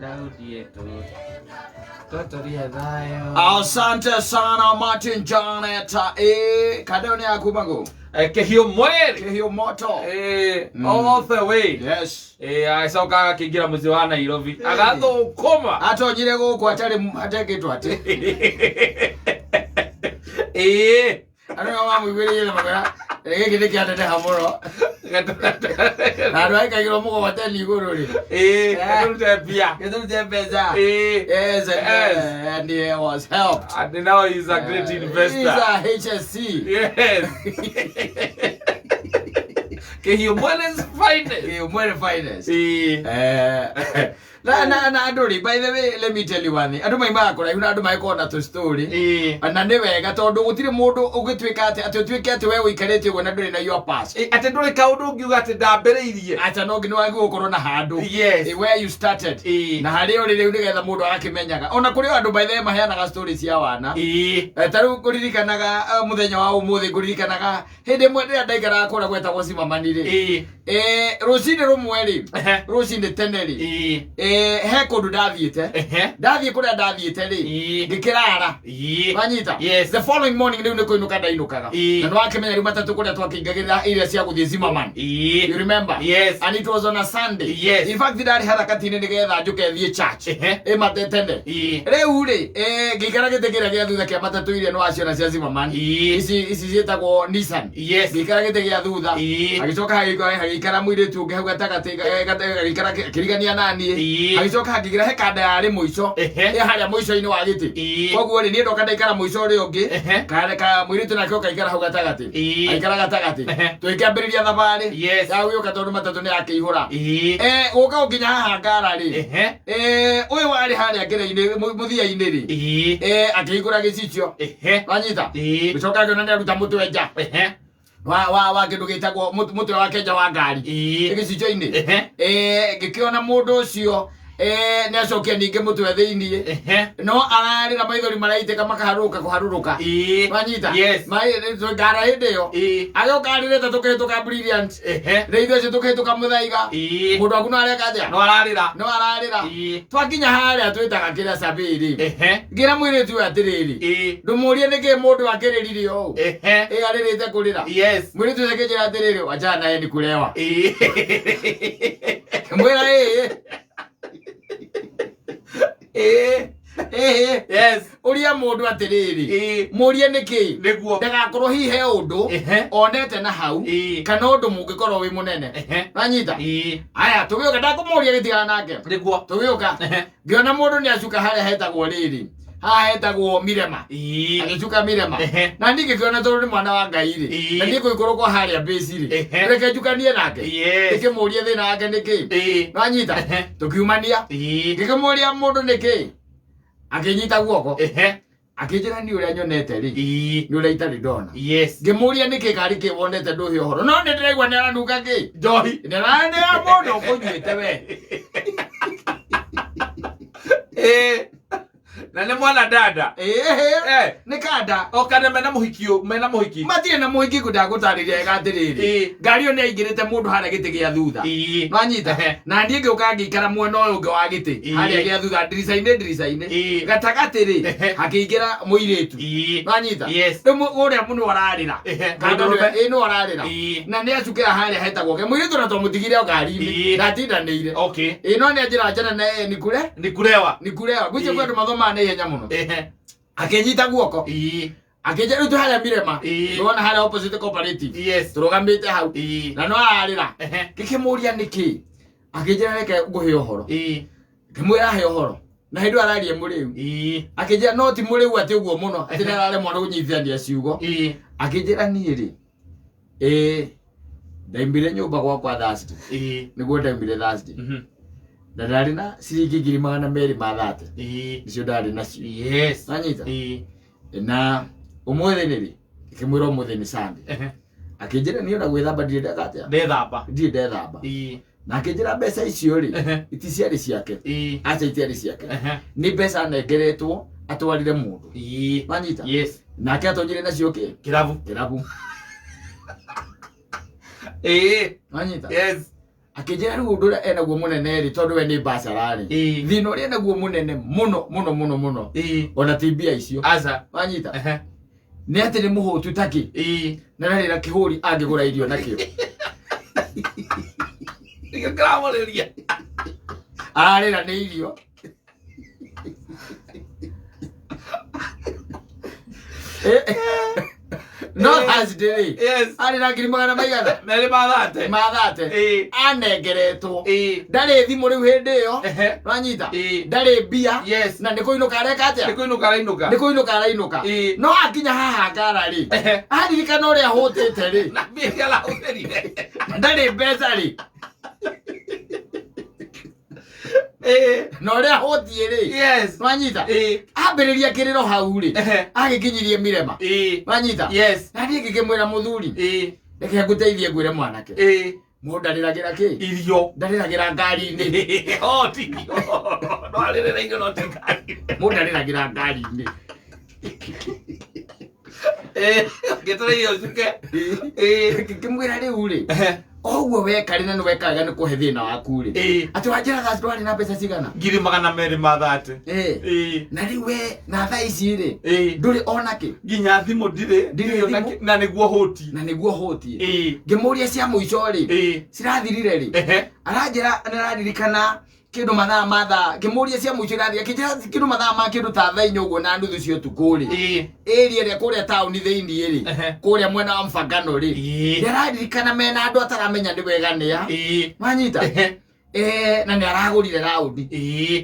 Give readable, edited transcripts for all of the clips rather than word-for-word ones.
Daudi yetu totoria thayo. Asante sana Martin Janet. Kadeo ni akumago. Kĩhiũ mweri. Kĩhiũ moto. All the way. Yes. Agĩcoka agakĩingĩra mũciĩ wa Nairobi agathũkũma. Atonyire gũkũ atarĩ atekĩtwo atĩ. Andũ nao mamũiguĩrĩire makwĩra gĩkĩ nĩ kĩaneneha mũno. Na andũ aikaigĩrwo mũgogoteni igũrũ rĩ. Gĩtũrute mbia. Gĩtũrute mbeca. Yes. Yes, and he was helped. And now he's a great investor. He's a HSC. Yes. Kĩhiũ Mwele's finest. Kĩhiũ Mwele finest. Na andũ rĩ, by the way, let me tell you one thing. Andũ maimaga kũraihu na andũ magĩkorwo na tũ story. Na nĩ wega tondũ gũtirĩ mũndũ ũngĩtuĩka atĩ ũtuĩke atĩ we ũikarĩte ũguo na ndũrĩ na your past. Atĩ ndũrĩ kaũndũ ũngiuga atĩ ndambĩrĩirie. Acha no nginya wagĩrĩirwo gũkorwo na handũ. Yes. Where you started. Na harĩa ũrĩ rĩu nĩgetha mũndũ agakĩmenyaga. Ona kũrĩ o andũ by the way maheanaga story cia wana. Ta rĩu ngũririkanaga mũthenya wa ũmũthĩ ngũririkanaga hĩndĩ ĩmwe rĩrĩa ndaikaraga kũrĩa gwetagwo Zimmerman rĩ. Rũcinĩ rũmwe rĩ, rũcinĩ tene rĩ, he kũndũ ndathiĩte. Ndathiĩ kũrĩa ndathiĩte rĩ, ngĩkĩrara. Wanyita? Yes. The following morning rĩu nĩ kũinũka ndainũkaga. Na nĩwakĩmenya rĩu matatũ kũrĩa twakĩingagĩrĩra iria cia gũthiĩ Zimmerman. You remember? Yes. And it was on a Sunday. Yes. In fact, ndarĩ harakati-inĩ nĩgetha njũke thiĩ church. Ĩmate tene. Rĩu rĩ, ngĩikara gĩtĩ kĩrĩa gĩa thutha kĩa matatũ iria nĩwaciona cia Zimmerman. Ici ciĩtagwo Nissan. Yes. Ngĩikara gĩtĩ gĩa thutha. Agĩcoka hagĩikara mũirĩtu ũngĩ hau gatagatĩ, agĩikara akĩrigania naniĩ. Agĩcoka hakĩingĩra he kanda yarĩ mũico. Ĩ harĩa mũico-inĩ wa gĩtĩ. Koguo rĩ, niĩ ndoka ndaikara mũico ũrĩa ũngĩ. Ka mũirĩtu nake oka aikara hau gatagatĩ. Aikara gatagatĩ. Tũgĩkĩambĩrĩria thabarĩ. Yes. Ya gũgĩũka tondũ matatũ nĩ yakĩihũra. Gũka gũkinya haha ngara rĩ. Ũyũ warĩ harĩa ngĩra-inĩ, mũthia-inĩ rĩ. Akĩhingũra gĩcicio. Wanyita? Gĩcoka ngĩona nĩ aruta mũtwe nja. Wa kĩndũ gĩtagwo mũtwe wake nja wa ngari. Gĩcicio-inĩ. Ngĩkĩona mũndũ ũcio, nĩ acokia ningĩ mũtwe thĩiniĩ. No ararĩra maithori maraitĩka makaharũrũka kũharũrũka. Wanyita? Yes. Ngara hĩndĩ ĩyo. Agĩũka arĩrĩte tũkĩhĩtũka Brilliant. Rĩu ithuĩ tũkĩhĩtũka Mũthaiga. Mũndũ waku no areka atĩa? No ararĩra. No ararĩra. Twakinya harĩa twĩtaga kĩrĩa Sabiri. Ngĩra mũirĩtu ũyũ atĩrĩrĩ. Ndũmũrie nĩkĩ mũndũ akĩrĩrire ũũ. Ĩ arĩrĩte kũrĩra. Yes. Mũirĩtu ũcio akĩnjĩra atĩrĩrĩ, wachana naye ni kulewa. Mwĩra ĩĩ. Ĩĩ. Yes. Ũria mũndũ atĩrĩrĩ. Mũrie nĩkĩ? Nĩguo. Ndagakorwo hihi he ũndũ onete na hau kana ũndũ mũngĩkorwo wĩ mũnene. Wanyita? Aya, tũgĩũka ndakũmũria gĩtigana nake. Nĩguo. Tũgĩũka. Ngĩona mũndũ nĩ acuka harĩa hetagwo rĩrĩ. Haha hetagwo Mirema. Agĩcuka Mirema. Na niĩ ngĩkĩona tondũ nĩ mwana wa Ngai rĩ. Na niĩ ngũikũrũka harĩa base rĩ. Reke njukanie nake. Ngĩkĩmũria thĩna wake nĩkĩ. Wanyita? Tũkiumania. Ngĩkĩmũria mũndũ nĩkĩ. Akĩnyita guoko. Akĩnjĩra niĩ ũrĩa nyonete rĩ. Nĩ ũrĩa itarĩ ndona. Yes. Ngĩmũria nĩkĩ karĩ kĩ wonete ndũhe ũhoro. No nĩ ndĩraigua nĩ aranunga kĩ. Njohi. Ndĩranĩra mũndũ ũkũnyuĩte we. Na nĩ mwana dada. Nĩ kanda. O kana mena mũhiki ũ, mena mũhiki. Matirĩ na mũhiki ngũndagũtarĩria wega atĩrĩrĩ. Ngari ĩyo nĩ yaingĩrĩte mũndũ harĩa gĩtĩ gĩa thutha. Nwanyita? Na niĩ ngĩũka ngĩikara mwena ũyũ ũngĩ wa gĩtĩ. Harĩa gĩa thutha ndirica-inĩ, ndirica-inĩ. Gatagatĩ rĩ, hakĩingĩra mũirĩtu. Nwanyita? Yes. Rĩu ũrĩa mũno ararĩra. Kanda Mũndũrũme. nĩwe, no ararĩra. Na nĩ acukĩra harĩa hetagwo ke. Mũirĩtu na twamũtigire o ngari-inĩ. Ndatindanĩire. No nĩ anjĩra njana na yeye ni kure. Ni kurewa. Ni kurewa. Gwĩciria kwĩ andũ mathomaga na ihenya mũno. Akĩnyita guoko. Akĩnjĩra rĩu twĩ harĩa Mirema. Nĩwona harĩa opposite cooperative. Yes. Tũrũgamĩte hau. Na no ararĩra. Ngĩkĩmũria nĩkĩ. Akĩnjĩra reke ngũhe ũhoro. Ngĩmwĩra he ũhoro. Na hĩndĩ ĩyo araria mũrĩu. Akĩnjĩra no ti mũrĩu atĩ ũguo mũno. Atĩ nĩ araremwo nĩ kũnyitithania ciugo. Akĩnjĩra niĩ rĩ. Ndaimire nyũmba gwakwa Thursday. Nĩguo ndaimire Thursday. Na ndarĩ na ciringi ngiri magana merĩ ma thate. Nĩcio ndarĩ nacio. Yes. Wanyita? Na ũmũthĩ nĩ rĩ? Ngĩkĩmwĩra ũmũthĩ nĩ Sunday. Akĩnjĩra niĩ ona gwĩthamba ndirĩ ndeka atĩa? Ndethamba. Ndirĩ ndethamba. Na akĩnjĩra mbeca icio rĩ, iti ciarĩ ciake. Aca itiarĩ ciake. Nĩ mbeca anengeretwo atwarire mũndũ. Wanyita? Yes. Nake atonyire nacio kĩ? Kĩrabu. Kĩrabu. Wanyita? Yes. Akĩnjĩra rĩu ũndũ ũrĩa enaguo mũnene rĩ, tondũ we nĩ mbacara rĩ, thĩna ũrĩa enaguo mũnene mũno mũno mũno mũno, ona ti mbia icio. Aca. Wanyita? Nĩ atĩ nĩ mũhũtu takĩ, na ndarĩ na kĩhũri angĩgũra irio nakĩo. Nĩkĩo kĩramũrĩria. Ararĩra nĩ irio. No Thursday rĩ, arĩ na ngiri magana maigana? Merĩ mathate. Mathate. Anengeretwo. Ndarĩ thimũ rĩu hĩndĩ ĩyo. Wanyita? Ndarĩ mbia. Na nĩ kũinũka areka atĩa? Nĩ kũinũka arainũka. Nĩ kũinũka arainũka. No akinya haha ngara rĩ, aririkana ũrĩa ahũtĩte rĩ, na mbia iria arahũthĩrire, ndarĩ mbeca rĩ, na ũrĩa ahũtiĩ rĩ. Wanyita? Ambĩrĩria kĩrĩro hau rĩ, agĩkinyirie mirema. Wanyita? Na niĩ ngĩkĩmwĩra, mũthuri, reke ngũteithie, ngwĩre mwanake, mũndũ ndarĩragĩra kĩ? Irio. Ndarĩragĩra ngari-inĩ. Oh, ti irio. No arĩrĩra irio no ti ngari. Mũndũ ndarĩragĩra ngari-inĩ. Ngĩtũra irio cuke. Ngĩkĩmwĩra rĩu rĩ, oguo weka rĩ, na nĩ weka wega nĩ kũhe thĩna waku rĩ, atĩ wanjĩra thaa ndwarĩ na mbeca cigana? Ngiri magana merĩ ma thate. Na rĩu we na thaa ici rĩ, ndũrĩ ona kĩ? Nginya thimũ ndirĩ. Ndirĩ Ona thimũ. Na nĩguo hũti. Na nĩguo hũtiĩ. Ngĩmũria cia mũico rĩ, cirathirire rĩ? Aranjĩra nĩararirikana kĩndũ mathaa ma thaa, ngĩmũria cia mũico irathira, akĩnjĩra kĩndũ mathaa ma kĩndũ ta thaa 4 ũguo na nuthu cia ũtukũ rĩ, ĩria ĩrĩa kũrĩa taũni thĩinĩ rĩ, kũrĩa mwena wa Mfangano rĩ, nĩararirikana mena andũ ataramenya nĩ wega nĩa. Wanyita? Na nĩ aragũrire raundi.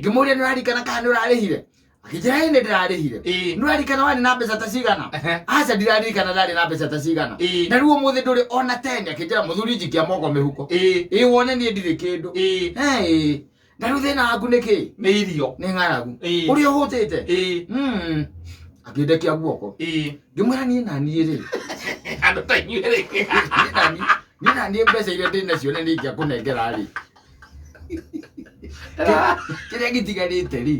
Ngĩmũria, nĩ ũraririkana kana nĩ ũrarĩhire? Akĩnjĩra ĩ, nĩ ndĩrarĩhire. Nĩ ũraririkana warĩ na mbeca ta cigana? Aca, ndiraririkana ndarĩ na mbeca ta cigana. Na rĩu ũmũthĩ ndũrĩ ona 10. Akĩnjĩra, mũthuri, njikia moko mĩhuko ĩ wone niĩ ndirĩ kĩndũ. Na rĩu thĩna waku nĩ kĩ? Nĩ irio. Nĩ ng'aragu. Ũrĩa ũhũtĩte. Akĩndekia guoko. Ngĩmwĩra niĩ na niĩ rĩ, Andũ ta inyuĩ rĩ. Niĩ na niĩ mbeca iria ndĩ nacio nĩ ingĩakũnengera rĩ, kĩrĩa gĩtigarĩte rĩ,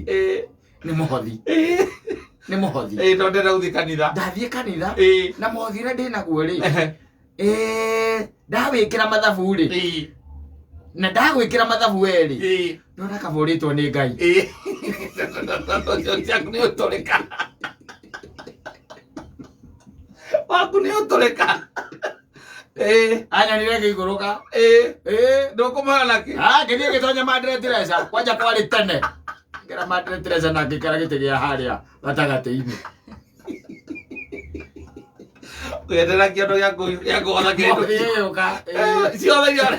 nĩ mũhothi, nĩ mũhothi. Tondũ ndĩrenda gũthiĩ kanitha. Ndathiĩ kanitha na mũhothi ũrĩa ndĩ naguo rĩ, ndawĩkĩra mathabu rĩ, na ndagwĩkĩra mathabu we rĩ, ndona kabũrĩtwo nĩ Ngai. Ciaku nĩ ũtũrĩka, waku nĩ ũtũrĩka. Anyonire ngĩikũrũka. Ndũkũmũheo nakĩ? Ah, ngĩthiĩ ngĩtonya Madre Teresa, kwanja kwarĩ tene, ngĩra Madre Teresa na ngĩikara gĩtĩ gĩa harĩa gatagatĩ-inĩ. Ũgĩetera kĩondo gĩa kũgotha kĩndũ. Mũhothi ũgĩũka. Ciothe iria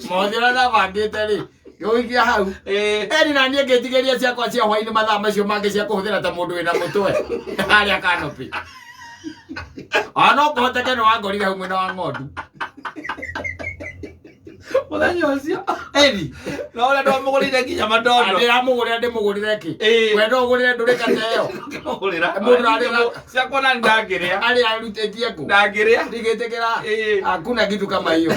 Mũhothi ũrĩa ndabangĩte rĩ, ngĩũikia hau. Eri na niĩ ngĩtigĩria ciakwa cia hwainĩ mathaa macio mangĩ cia kũhũthĩra ta mũndũ wĩna mũtwe harĩa canopy. Ona no kũhoteke nĩ wangorire hau mwena wa ng'ondu. Mũthenya ũcio Eri no ũrĩa ndwamũgũrĩire nginya mandondo. Ndĩramũgũrĩra, ndĩmũgũrĩre kĩ? We no ũgũrĩre ndũrĩka ta ĩyo? Ngĩmũgũrĩra. Mũndũ arĩ- Ciakwa nani ndangĩrĩa. Arĩa arutĩtie kũ? Ndangĩrĩa. Ndigĩtĩkĩra. Hakuna kitu kama hiyo.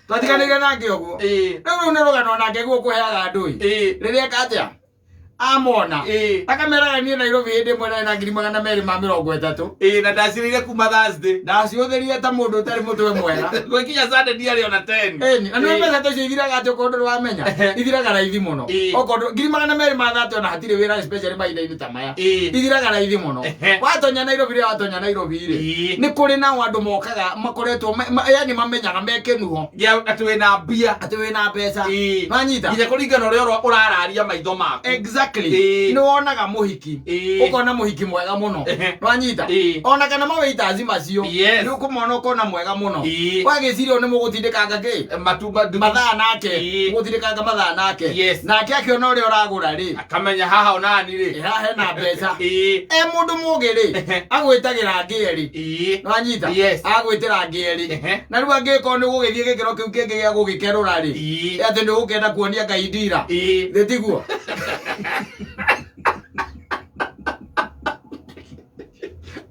Twatiganĩire nake ũguo. Rĩu rũu nĩ rũgano nake guo kũheaga andũ ĩ. Rĩrĩa eka atĩa amona, akameraga niĩ Nairobi hĩndĩ ĩmwe ndarĩ na ngiri 230. Na ndacirĩire kuma Thursday. Ndacihũthĩrire ta mũndũ ũtarĩ mũtwe mwega. Gwĩkinya Sunday ndiarĩ ona 10. Ĩni, na nĩ mbeca ta icio ithiraga atĩ okorwo ndũrĩ wamenya, ithiraga raithi mũno. Okorwo ngiri 230 ona hatirĩ wĩra, especially mahinda-inĩ ta maya, ithiraga raithi mũno. Watonya Nairobi rĩ, watonya Nairobi rĩ, nĩ kũrĩ nao andũ mokaga makoretwo yani mamenyaga me kĩnuho Gĩa atĩ wĩna mbia. Atĩ wĩna mbeca. Wanyita? Nginya kũringana ũrĩa ũrararia maitho maku. Exactly. Nĩ wonaga mũhiki, ũkona mũhiki mwega mũno. Wanyita? Ona kana mawaiters macio, nĩ ũkũmona ũkona mwega mũno. Wagĩciria nĩ mũgũtindĩkanga kĩ? Matumba Mathaa nake. Mũgũtindĩkanga mathaa nake. Nake akĩona ũrĩa ũragũra rĩ, Akamenya haha onani rĩ, haha hena mbeca. E mũndũ mũgĩ rĩ, agwĩtagĩra angĩ erĩ. Wanyita? Yes. Agwĩtĩra angĩ erĩ. Na rĩu angĩkorwo nĩ gũgĩthiĩ gĩkĩro kĩu kĩngĩ gĩa gũgĩkerũra rĩ, atĩ nĩ ũgũkĩenda kuonia Ngai ndira, thĩ tiguo?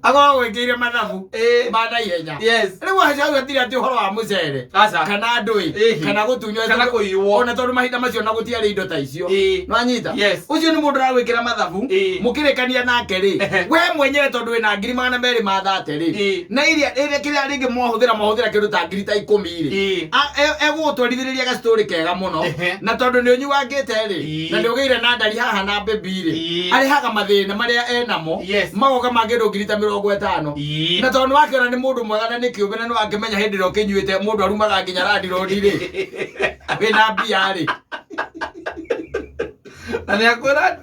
Akoragwo gwĩkĩire mathabu ma naihenya. Yes. Rĩu hau hatirĩ atĩ ũhoro wa mũcere Aca. kana ndũĩ Ĩhi. kana gũtunywo Kana kũiywo. ona tondũ mahinda macio na gũtiarĩ indo ta icio. Ĩĩ. Nĩwanyita? Yes. Ũcio nĩ mũndũ ũragwĩkĩra mathabu Ĩĩ. mũkĩrĩkania nake rĩ, we mwenyewe tondũ wĩna 230,000 rĩ, Ĩĩ. na iria ĩrĩa kĩrĩa rĩngĩ mwahũthĩra mwahũthĩra kĩndũ ta ngiri ta 10 rĩ, Ĩĩ. Egũgũtwarithĩrĩria gacitũrĩ kega mũno na tondũ nĩ ũnyuangĩte rĩ, Ĩĩ. na nĩ ũgĩire na ndari haha na mbĩmbi rĩ, Ĩĩ. arĩhaga mathĩna marĩa enamo Yes. magoka ma kĩndũ ngiri ta 50. Ĩĩ. Na tondũ nĩwakĩona nĩ mũndũ mwega na nĩ kĩũmbe na nĩwakĩmenya hĩndĩ ĩrĩa ũkĩnyuĩte mũndũ arumaga nginya randirodi rĩ, wĩna mbia rĩ. Na nĩ akwĩra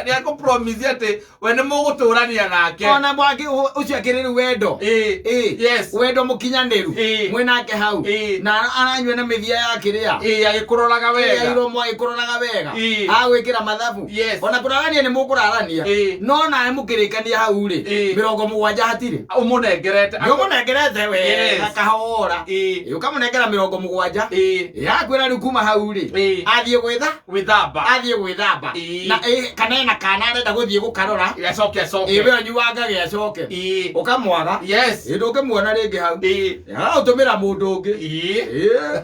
nĩ akũpromise atĩ we nĩ mũgũtũrania nake. Ona mwaki ũcio akĩrĩ rĩu wendo. Ĩĩ. Ĩĩ. Yes. Wendo mũkinyanĩru. Ĩĩ. Mwĩnake hau. Ĩĩ. Na aranyua na mĩthia ya kĩrĩa. Ĩĩ, agĩkũroraga Ĩĩ, wega. iromo agĩkũroraga wega. Ĩĩ. Agwĩkĩra mathabu. Yes. Ona kũrarania nĩ mũkũrarania. Ĩĩ. No nawe mũkĩrĩkania hau rĩ, Ĩĩ. 70 hatirĩ. Ũmũnengerete. Nĩ ũmũnengerete wega Yes. kahora. Ĩĩ. Ĩĩ, ũkamũnengera 70. Ĩĩ. Ĩĩ, akwĩra rĩu kuma hau rĩ, Ĩĩ. athiĩ gwĩtha Gwĩthamba. athiĩ gwĩthamba. Ĩĩ. Na kana ena kana arenda gũthiĩ gũkarora. Acoke acoke. Ĩĩ, we ũnyuangage acoke. Ĩĩ. Ũkamwaga. Yes. Ĩĩ, ndũngĩmuona rĩngĩ hau. Ĩĩ. Aratũmĩra mũndũ ũngĩ. Ĩĩ. Ĩĩ.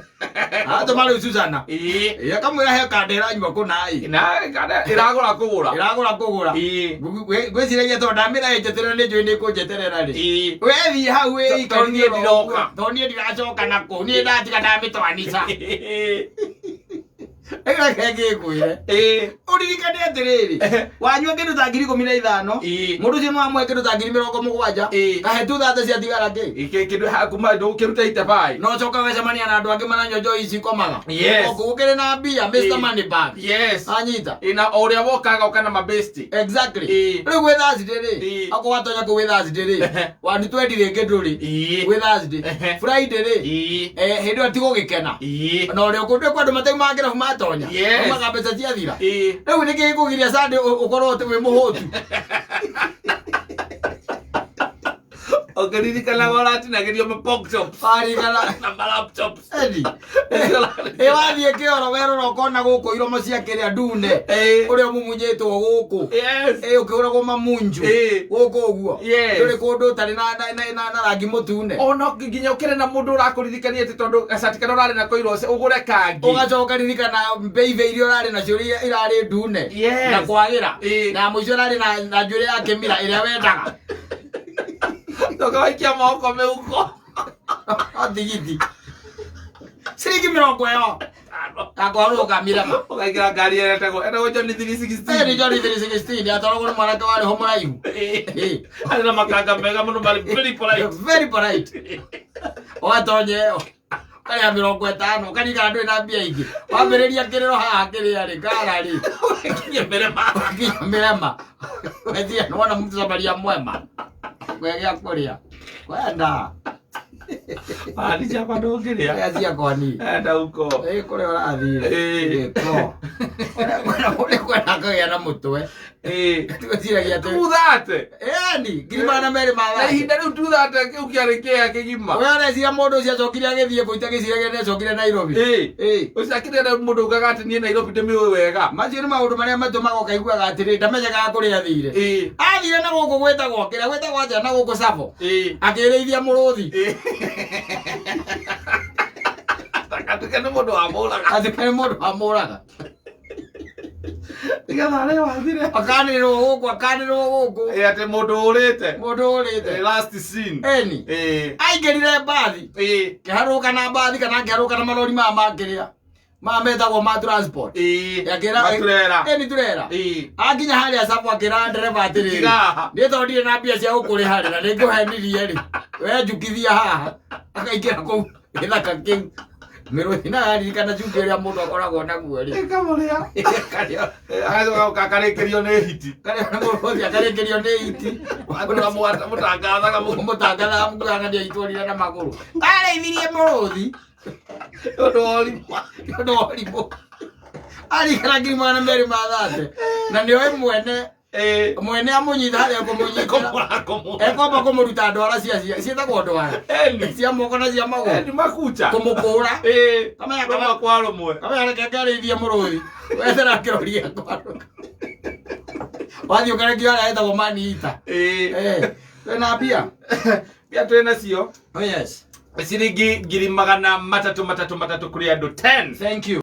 Aratũma rĩu Susana. Ĩĩ. Ĩĩ, akamwĩra he kanda ĩranyua kũna ĩ. Na kana ĩragũra kũgũra. Ĩragũra kũgũra. Ĩĩ. Ngwĩciragia tondũ ndamĩra ĩnjeterere nĩ njũĩ nĩ ĩkũnjeterera rĩ. Ĩĩ. Wethiĩ hau Tondũ niĩ ndiroka. Tondũ niĩ ndiracoka na kũu. Niĩ ndatiga ndamĩtwanisa. Ĩĩ. Reke ngĩkwĩre. Ĩĩ. Ũririkane atĩrĩrĩ, wanyua kĩndũ ta 15,000, Ĩĩ. mũndũ ũcio nĩwamũhe kĩndũ ta 70,000, Ĩĩ. kahe tu thate ciatigara kĩ? Ĩkĩ kĩndũ hakuma ndũkĩruta itabai. No ũcoke ũgacemania na andũ angĩ maranyua njohi ici ikomaga. Yes. Gũkũ gũkĩrĩ na mbia, Mr. Ĩĩ. Moneybag. Yes. Anyita. Ĩna o ũrĩa wokaga ũka na mabesti. Exactly. Ĩĩ. Rĩu gwĩ Thursday rĩ, Ĩĩ. akorwo watonya kũu gwĩ Thursday rĩ, wani twendi rĩngĩ ndũrĩ. Ĩĩ. Gwĩ Thursday. Friday rĩ, hĩndĩ ĩyo ti gũgĩkena. Ĩĩ. Na ũrĩa kũndũ kwa andũ mataumaga kĩrabu matonya. Yes. Maumaga mbeca ciathira. Ĩĩ. Rĩu nĩkĩ gĩkũgiria Sunday ũkorwo wĩ mũhũtu? Ũkĩririkanaga ũratinagĩrio ma pork chops. Waririkana. Na ma lamb chops. Edi. Ĩ wathiĩ kĩoro werora ũkona gũkũ iromo cia kĩrĩa ndune. Ĩĩ. Ũrĩa ũmumunyĩtwo gũkũ. Yes. Ĩ ũkĩhũragwo mamunju. Ĩĩ. Gũkũ ũguo. Yes. Ndũrĩ kũndũ ũtarĩ na rangi mũtune. Ona nginya ũkĩrĩ na mũndũ ũrakũririkania atĩ tondũ gacati karĩa ũrarĩ nako ira ũgũre kangĩ. Ũgacoka ririkana mbeibe iria ũrarĩ nacio iria irarĩ ndune. Yes. Na kwagĩra. Ĩĩ. Na mũico ũrarĩ na njuĩrĩ ya kĩmira ĩrĩa wendaga. Coka waikia moko mĩhuko. Tigiti. Ciringi mĩrongo ĩyo. Akwarũka mirema. Ũkaingĩra ngari ĩrĩa ĩtagwo Johnny 316. Ĩ nĩ Johnny 316 atwaragwo nĩ mwanake warĩ ho mũraihu. Ĩ. Arĩ na makanga mega mũno marĩ very polite. Very polite. Ũgatonya ĩyo. Ũkarĩha 50, ũkaririkana ndũrĩ na mbia ingĩ. Wambĩrĩria kĩrĩro haha kĩrĩa rĩ, ngara rĩ. Ũgakinya mĩrema. Ũgakinya mĩrema. Wethia nĩwona mũcamaria mwema. Kwegĩa kũrĩa. Kwenda. Pani ciakwa ndũngĩrĩa. Kũrĩa ciakwa niĩ. Enda huko. Ĩ kũrĩa ũrathire. Ĩ. Gĩko. Ũrĩa kwenda kũgĩa na mũtwe. Ĩ. Twĩciragia atĩ 230. Ĩni, 230 Na ihinda rĩu 230 kĩu kĩarĩ kĩea kĩgima. We ũreciria mũndũ ũcio acokire agĩthiĩ kũu itagĩciragia nĩ acokire Nairobi. Ĩ. Ĩ. Ũcio akĩrĩ na mũndũ ugaga atĩ niĩ Nairobi ndĩmĩũĩ wega. Macio nĩ maũndũ marĩa matũmaga ũkaiguaga atĩrĩ ndamenyekaga kũrĩa athire. Ĩ. Athire na gũkũ gwĩtagwo kĩrĩa gwĩtagwo atĩa na gũkũ Tsavo. Ĩ. Akĩrĩithia mũrũthi. Ĩ. Takatuke nĩ mũndũ wa mũraga. Atuĩke nĩ mũndũ wa mũraga. Nĩgetha arĩa wathire. Akanĩrĩrwo gũkũ, akanĩrĩrwo gũkũ. Ĩ atĩ mũndũ ũrĩte. Mũndũ ũrĩte. Ĩ, last scene. Ĩni. Ĩ. Aingĩrire mbathi. Ĩ. Kĩharũka na mbathi kana kĩharũka na marori maya ma kĩrĩa. Maya metagwo ma transport. Ĩ. Akĩra Maturera. Ĩni turera. Ĩ. Akinya harĩa Tsavo akĩra ndereba atĩrĩrĩ. Tiga haha. Niĩ tondũ ndirĩ na mbia cia gũkũrĩha rĩ, na nĩ ngũhenirie rĩ. We njukithia haha. Akaingĩra kũu gĩthaka kĩu. Mĩrũthi nayo yaririkana cumbĩ ũrĩa mũndũ akoragwo naguo rĩ. Ĩkamũrĩa. Karĩa Agacoka akarĩkĩrio nĩ hiti. karĩa nĩ mũrũthi akarĩkĩrio nĩ hiti. Andũ mũtangathaga mũno. Mũtangathaga mũkuaga nĩ aitwarire na magũrũ. Arĩithirie mũrũthi. Ũndũ wa ũrimũ. Nĩ ũndũ wa ũrimũ. Arikana 230,000. Na nĩoĩ mwene Ĩ. mwene amũnyita harĩa ekũmũnyitĩra. Kũmũra kũmũra. Ekwamba kũmũruta ndwara cia ciĩtagwo ndwara. Eni. Cia moko na cia magũrũ. Eni makucha. Kũmũkũra. Ĩ. Kamenya Rũmwe kwa rũmwe. Kamenya reke ngarĩithie mũrũthi. Wethera kĩrori gĩakwa. Wathiĩ ũkarekio harĩa hetagwo Maniita. Ĩ. Eh. Twĩna mbia. Mbia twĩ nacio. Oh yes. Ciringi 300,000 3 3 kũrĩ andũ 10. Thank you.